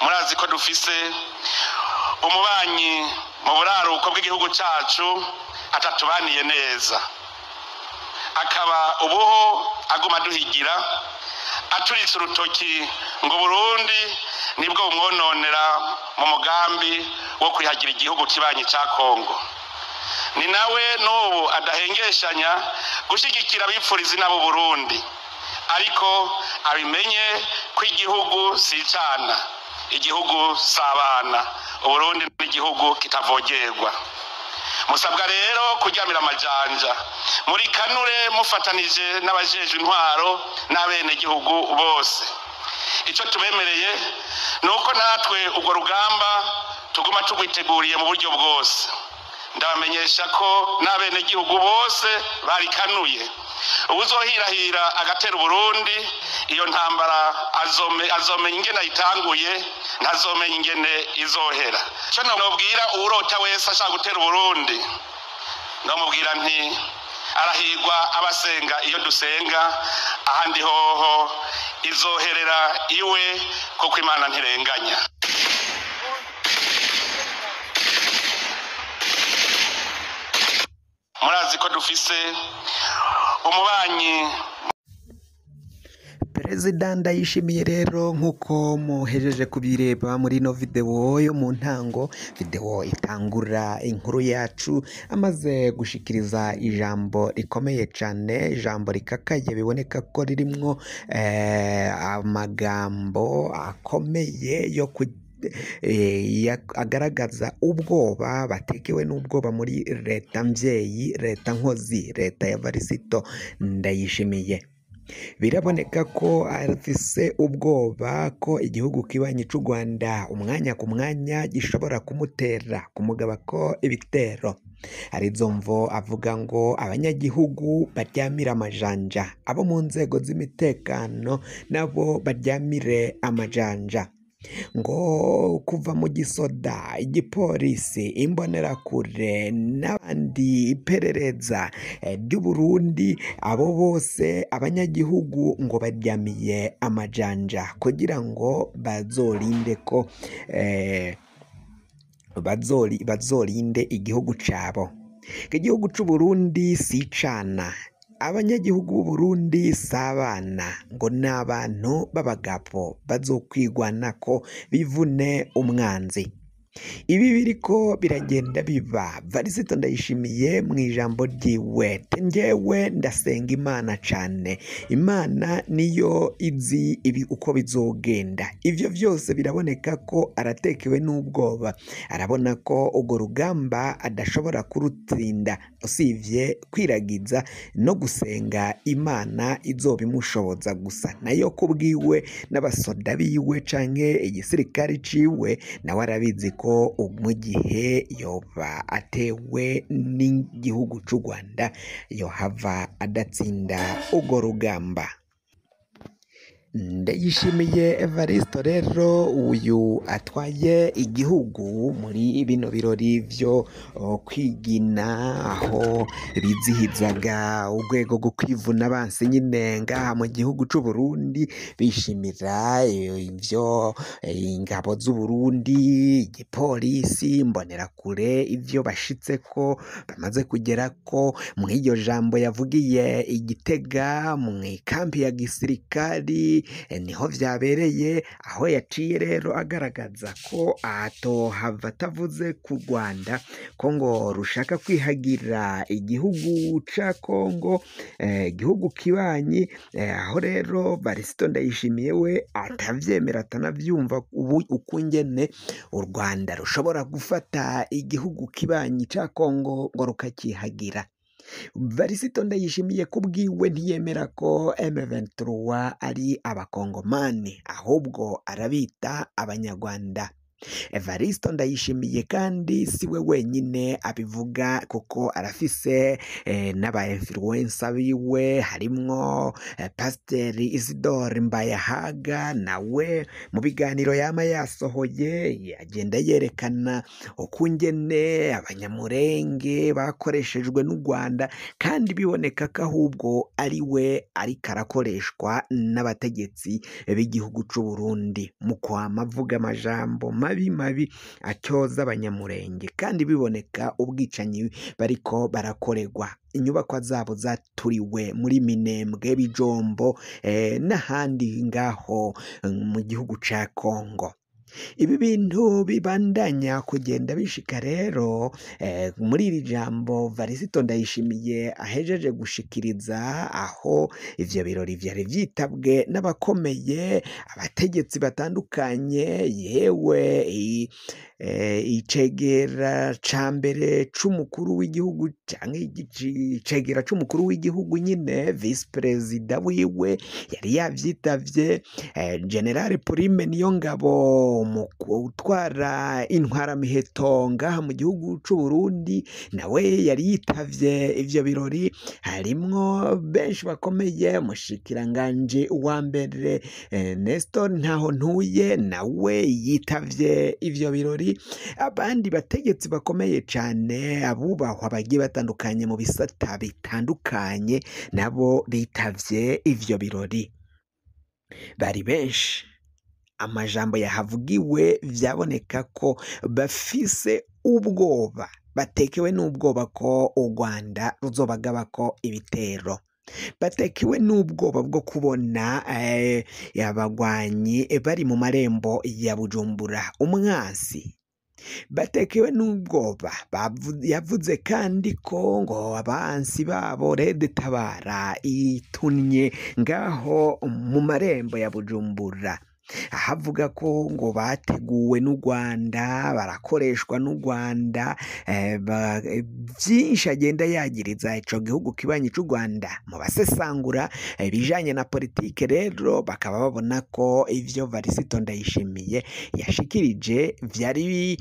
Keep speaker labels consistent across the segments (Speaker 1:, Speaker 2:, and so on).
Speaker 1: Murazi ko dufise umubanyi mu buraruko bw'igihugu cyacu atatubaniye neza, akaba ubuho aguma aduhigira aturitse urutoki ngo Burundi nibwo bumwononera mu mugambi wo kwihagira igihugu kibanyi cya Kongo. Ni nawe n'ubu adahengeshanya gushyigikira abipfuriza nabo Burundi, ariko abimenye ko igihugu si icana, igihugu si abana. Uburundi ni igihugu kitavogerwa. Musabwa rero kuryamira amajanja muri kanure mufatanije n'abajejwe intwaro n'abenegihugu bose. Icyo tubemereye ni uko natwe urwo rugamba tuguma tugwiteguriye mu buryo bwose. Ndabamenyesha ko n'abenegihugu bose barikanuye. Uwuzohirahira agatera Uburundi, iyo ntambara azomenya ingene ayitanguye, ntazomenya ingene izohera. Icyo nobwira uwurota wese ashaka gutera Uburundi, ndamubwira nti arahigwa abasenga iyo dusenga, ahandi hoho izoherera iwe, kuko Imana ntirenganya. Murazi ko dufise umubanyi.
Speaker 2: Perezida Ndayishimiye rero, nk'uko muhejeje kubireba muri ino video yo mu ntango, video itangura inkuru yacu, amaze gushikiriza ijambo rikomeye cane, ijambo rikakaye biboneka ko ririmwo amagambo akomeye yo ku agaragaza ubwoba batekewe n'ubwoba muri leta mvyeyi, leta nkozi, leta ya Varisito Ndayishimiye. Biraboneka ko afise ubwoba ko igihugu kibanyi c'u Rwanda umwanya ku mwanya gishobora kumutera, kumugaba ko ibitero. Arizo mvo avuga ngo abanyagihugu baryamire amajanja, abo mu nzego z'imitekano nabo baryamire amajanja. Ngo kuva mu gisoda, igipolisi, imbonerakure n'abandi, iperereza ry'Uburundi, abo bose abanyagihugu ngo baryamiye amajanja kugira ngo bazorinde ko bazorinde igihugu cabo. Igihugu c'Uburundi si icana, abanyagihugu b'Uburundi si abana, ngo ni abantu b'abagabo bazokwigwanako bivune umwanzi. Ibi biriko biragenda biba. Varisito Ndayishimiye mu ijambo ryiwe, njyewe ndasenga Imana cane, Imana niyo izi ibi uko bizogenda. Ivyo vyose biraboneka ko aratekewe n'ubwoba, arabona ko urwo rugamba adashobora kurutsinda usivye kwiragiza no gusenga Imana izobimushoboza gusa. Nayo kubwiwe n'abasoda biwe canke igisirikare ciwe, nawe arabizi ko mu gihe yoba atewe n'igihugu c'u Rwanda yohava adatsinda urwo rugamba. Ndayishimiye Evaristo rero, uyu atwaye igihugu muri bino birori vyo kwigina, aho bizihizaga urwego rwo kwivuna abansi nyine ngaha mu gihugu c'u Burundi, bishimira ivyo ingabo z'u Burundi, igipolisi, imbonerakure, ivyo bashitseko bamaze kugerako. Mw'iryo jambo yavugiye i Gitega mw'ikambi ya gisirikari, niho vyabereye, aho yaciye rero agaragaza ko atohava atavuze ku Rwanda ko ngo rushaka kwihagira igihugu ca Kongo, igihugu kibanyi. Aho rero Varisito Ndayishimiye we atavyemera, atanavyumva ubu ukungene u Rwanda rushobora gufata igihugu kibanyi ca Kongo ngo rukakihagira. Varisito Ndayishimiye kubwiwe ntiyemera ko M23 ari abakongomani, ahubwo arabita abanyarwanda. Evaristo Ndayishimiye kandi siwe wenyine abivuga, kuko arafise n'aba influencer biwe, harimwo Pasiteri Isidore Mbayahaga, nawe mu biganiro yama yasohoye agenda yerekana ukungene abanyamurenge bakoreshejwe n'u Rwanda, kandi biboneka ko ahubwo ari we ariko arakoreshwa n'abategetsi b'igihugu c'u Burundi mu kwama avuga amajambo mabi mabi atyoza abanyamurenge, kandi biboneka ubwicanyi bariko barakorerwa, inyubakwa zabo zaturiwe muri Minembwe, Bijombo n'ahandi ngaho mu gihugu ca Kongo. Ibi bintu bibandanya kugenda bishika rero muri iri jambo Varisito Ndayishimiye ahejeje gushikiriza, aho ivyo birori vyari vyitabwe n'abakomeye, abategetsi batandukanye, yewe icegera ca mbere c'umukuru w'igihugu canke icegera c'umukuru w'igihugu nyine vice perezida wiwe yari yavyitavye, General Prime Niyongabo utwara intwaramiheto ngaha mu gihugu c'u Burundi nawe yari yitavye ivyo birori, harimwo benshi bakomeye, umushikiranganji wa mbere Nestor Ntahontuye nawe yitavye ivyo birori, abandi bategetsi bakomeye cane abubahwa bagiye batandukanye mu bisata bitandukanye nabo bitavye ivyo birori, bari benshi. Amajambo yahavugiwe vyaboneka ko bafise ubwoba, batekewe n'ubwoba ko u Rwanda ruzobagabako ibitero, batekewe n'ubwoba bwo kubona abagwanyi bari mu marembo ya Bujumbura umwansi, batekewe n'ubwoba. Yavuze kandi ko ngo abansi babo Red Tabara itunye ngaho mu marembo ya Bujumbura, ahavuga ko ngo bateguwe n'u Rwanda, barakoreshwa n'u Rwanda, vyinshi agenda yagiriza ico gihugu kibanyi c'u Rwanda. Mu basesangura ibijanye na politike rero bakaba babona ko ivyo Varisito Ndayishimiye yashikirije vyari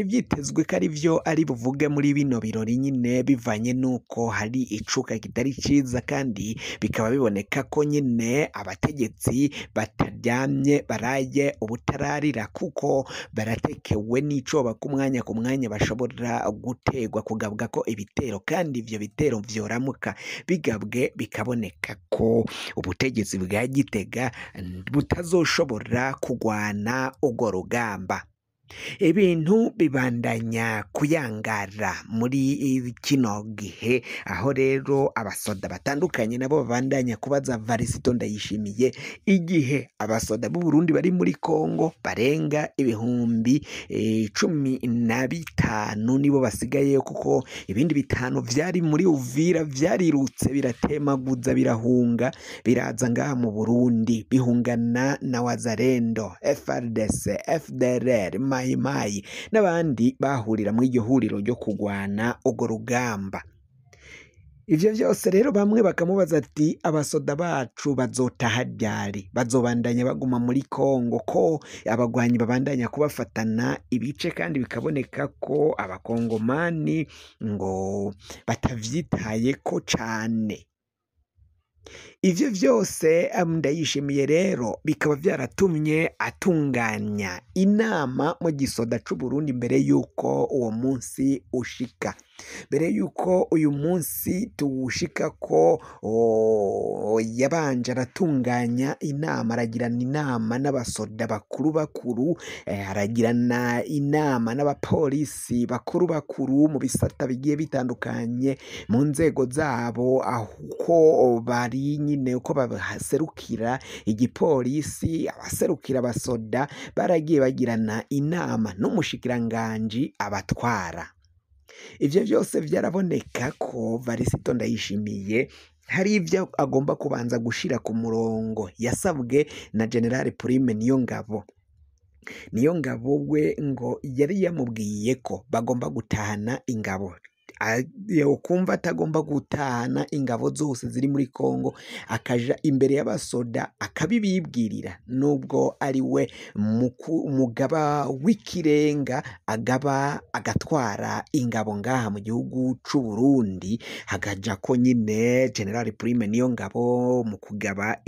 Speaker 2: vyitezwe ko arivyo ari buvuge muri bino birori nyine, bivanye n'uko hari icuka kitari ciza, kandi bikaba biboneka ko nyine abategetsi bataryamye baraye ubutararira, kuko baratekewe n'icoba ku mwanya ku mwanya bashobora gutegwa kugabwa ko ibitero, kandi ivyo bitero vyoramuka bigabwe bikaboneka ko ubutegetsi bwa Gitega butazoshobora kugwana urwo rugamba. Ibintu bibandanya kuyangara muri kino gihe, aho rero abasoda batandukanye nabo babandanya kubaza Varisito Ndayishimiye igihe abasoda b'u Burundi bari muri Kongo barenga 15,000 nibo basigaye, kuko ibindi 5 vyari muri Uvira vyarirutse biratemaguza birahunga biraza ngaha mu Burundi, bihungana na Wazalendo, FARDC, FDLR, Mayi n'abandi bahurira muri iryo huriro ryo kugwana urwo rugamba. Ivyo vyose rero bamwe bakamubaza ati abasoda bacu bazotaha ryari, bazobandanya baguma muri Kongo ko abagwanyi babandanya kubafatana ibice, kandi bikaboneka ko abakongomani ngo batavyitayeko cane. Ivyo vyose Ndayishimiye rero bikaba vyaratumye atunganya inama mu gisoda c'u Burundi mbere yuko uwo munsi ushika, mbere yuko uyu munsi tuwushika ko yabanje aratunganya inama, aragirana inama n'abasoda bakuru bakuru, aragirana inama n'abapolisi bakuru bakuru mu bisata bigiye bitandukanye mu nzego zabo, aho bari nyine uko baserukira igipolisi, abaserukira abasoda, baragiye bagirana inama n'umushikiranganji abatwara. Ivyo vyose vyaraboneka ko Varisito Ndayishimiye hari ivyo agomba kubanza gushira ku murongo yasabwe na General Prime Niyongabo. Niyongabo we ngo yari yamubwiye ko bagomba gutahana ingabo Yokumva atagomba gutahana ingabo zose ziri muri Kongo, akaja imbere y'abasoda akabibibwirira, nubwo ari we umugaba w'ikirenga agaba agatwara ingabo ngaha mu gihugu c'u Burundi, hakaja ko nyine General Prime Niyongabo mu kugaba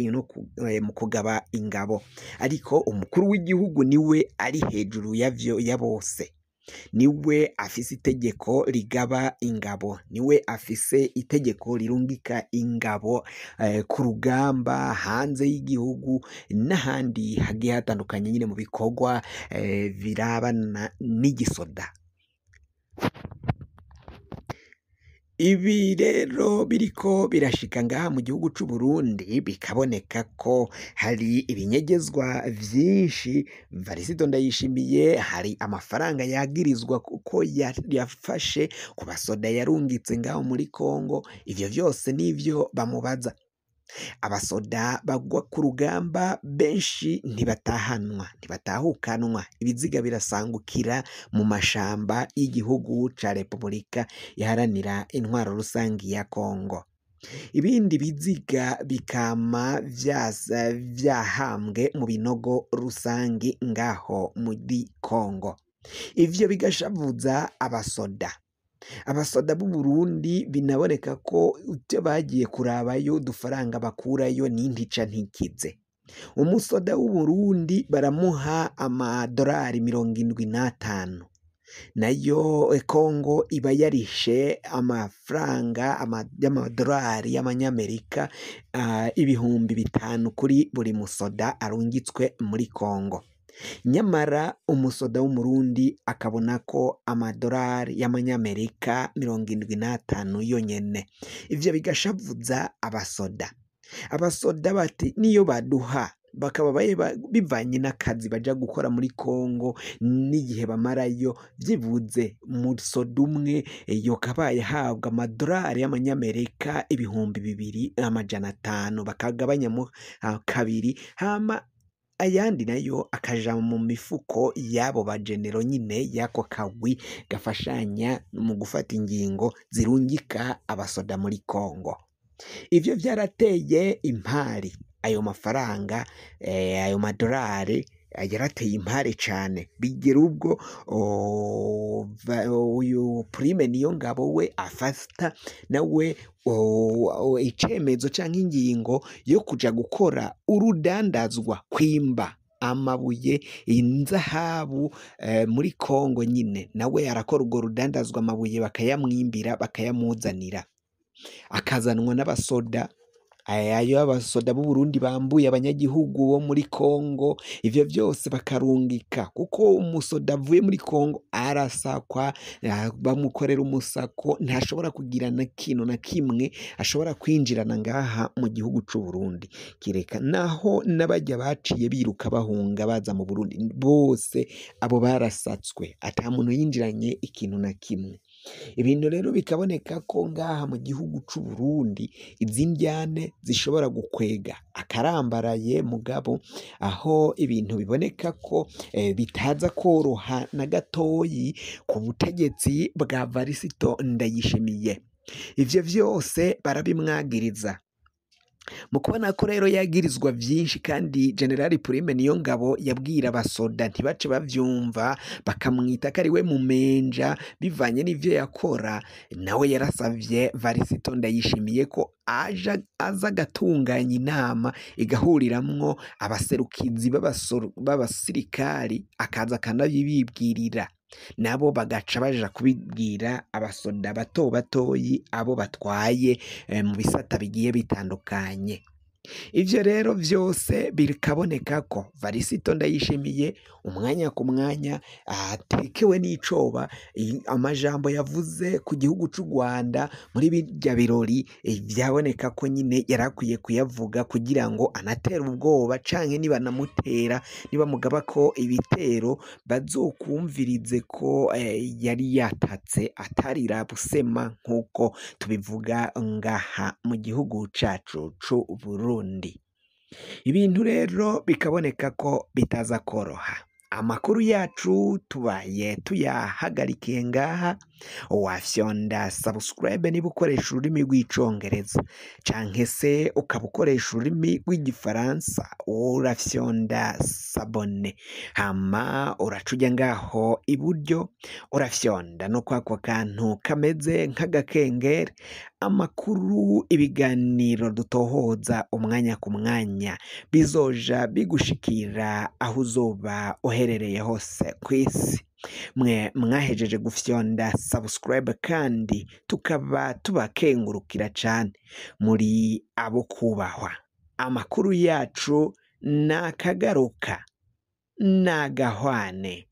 Speaker 2: mu kugaba ingabo, ariko umukuru w'igihugu niwe ari hejuru yavyo ya bose, niwe afise itegeko rigaba ingabo, niwe afise itegeko rirungika ingabo ku rugamba hanze y'igihugu n'ahandi hagiye hatandukanye nyine mu bikorwa birabana n'igisoda. Ibi rero biriko birashika ngaha mu gihugu c'u Burundi, bikaboneka ko hari ibinyegezwa vyinshi. Varisito Ndayishimiye hari amafaranga yagirizwa kuko yafashe ku basoda yarungitse ngaho muri Kongo, ivyo vyose nivyo bamubaza. Abasoda bagwa ku rugamba benshi ntibatahanwa, ntibatahukanwa, ibiziga birasangukira mu mashamba y'igihugu ca Repubulika Iharanira Intwaro Rusangi ya Kongo. Ibindi biziga bikama vyahambwe mu binogo rusangi ngaho muri Kongo. Ivyo bigashavuza abasoda. Abasoda b'u Burundi binaboneka ko ivyo bagiye kurabayo udufaranga bakurayo n'intica ntikize. Umusoda w'u Burundi baramuha amadorari 75, nayo Kongo iba yarishe amafaranga y'amadorari y'amanyamerika 5000 kuri buri musoda arungitswe muri Kongo. Nyamara umusoda w'Umurundi akabona ko amadorari y'amanyamerika 75 yonyene. Ivyo bigashavuza abasoda. Abasoda bati niyo baduha bakaba bivanye n'akazi baja gukora muri Kongo n'igihe bamarayo, vyibuze umusoda umwe yokabaye ahabwa amadorari y'amanyamerika 2500 bakagabanyamo kabiri, hama ayandi nayo akaja mu mifuko y'abo bagenero nyine y'ako kagwi gafashanya mu gufata ingingo zirungika abasoda muri Kongo. Ivyo vyarateye impari, ayo mafaranga ayo madorari yarateye impari cane, bigera ubwo uyu Prime Niyongabo we afata nawe icemezo canke ingingo yo kuja gukora urudandazwa kwimba amabuye inzahabu muri Kongo nyine, nawe arakora urwo rudandazwa, amabuye bakayamwimbira bakayamuzanira, akazanwa n'abasoda. Ayo abasoda b'u Burundi bambuye abanyagihugu bo muri Kongo, ivyo vyose bakarungika, kuko umusoda avuye muri Kongo arasakwa, bamukorera umusako, ntashobora kugira na kintu na kimwe ashobora kwinjirana ngaha mu gihugu c'u Burundi, kireka naho n'abajya baciye biruka bahunga baza mu Burundi bose abo barasatswe, ata muntu yinjiranye ikintu na kimwe. Ibintu rero bikaboneka ko ngaha mu gihugu c'u Burundi izi ndyane zishobora gukwega akarambaraye, mugabo aho ibintu biboneka ko bitaza koroha na gatoyi ku butegetsi bwa Varisito Ndayishimiye. Ivyo vyose barabimwagiriza. Mu kubona ko rero yagirizwa vyinshi, kandi General Prime Niyongabo yabwira abasoda ntibace bavyumva, bakamwita ko ari we mumenja bivanye n'ivyo yakora, nawe yarasavye Varisito Ndayishimiye ko aza agatunganya inama igahuriramwo abaserukizi b'abasirikari, akaza akanabibibwirira, nabo bagaca baja kubibwira abasoda bato batoyi abo batwaye mu bisata bigiye bitandukanye. Ivyo rero vyose bikaboneka ko Varisito Ndayishimiye umwanya ku mwanya atekewe n'icoba. Amajambo yavuze ku gihugu c'u Rwanda muri birya birori vyaboneka ko nyine yarakwiye kuyavuga kugira ngo anatere ubwoba, canke nibanamutera nibamugaba ko ibitero bazokumvirize ko yari yatatse atarira busema nk'uko tubivuga ngaha mu gihugu cacu c'u Burundi. Ibintu rero bikaboneka ko bitaza koroha. Amakuru yacu tubaye tuyahagarikiye ngaha. Wafyonda subscribe niba ukoresha ururimi rw'icongereza, canke se ukaba ukoresha ururimi rw'igifaransa urafyonda s'abonner, hama uraca uja ngaho iburyo urafyonda no kwako kantu kameze nk'agakengeri. Amakuru, ibiganiro dutohoza umwanya ku mwanya bizoja bigushikira aho uzoba uherereye hose kw'isi. Mwe mwahejeje gufyonda subscribe kandi tukaba tubakengurukira cane, muri abo kubahwa. Amakuru yacu nakagaruka nagahwane,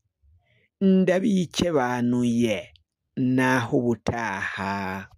Speaker 2: ndabikebanuye naho ubutaha.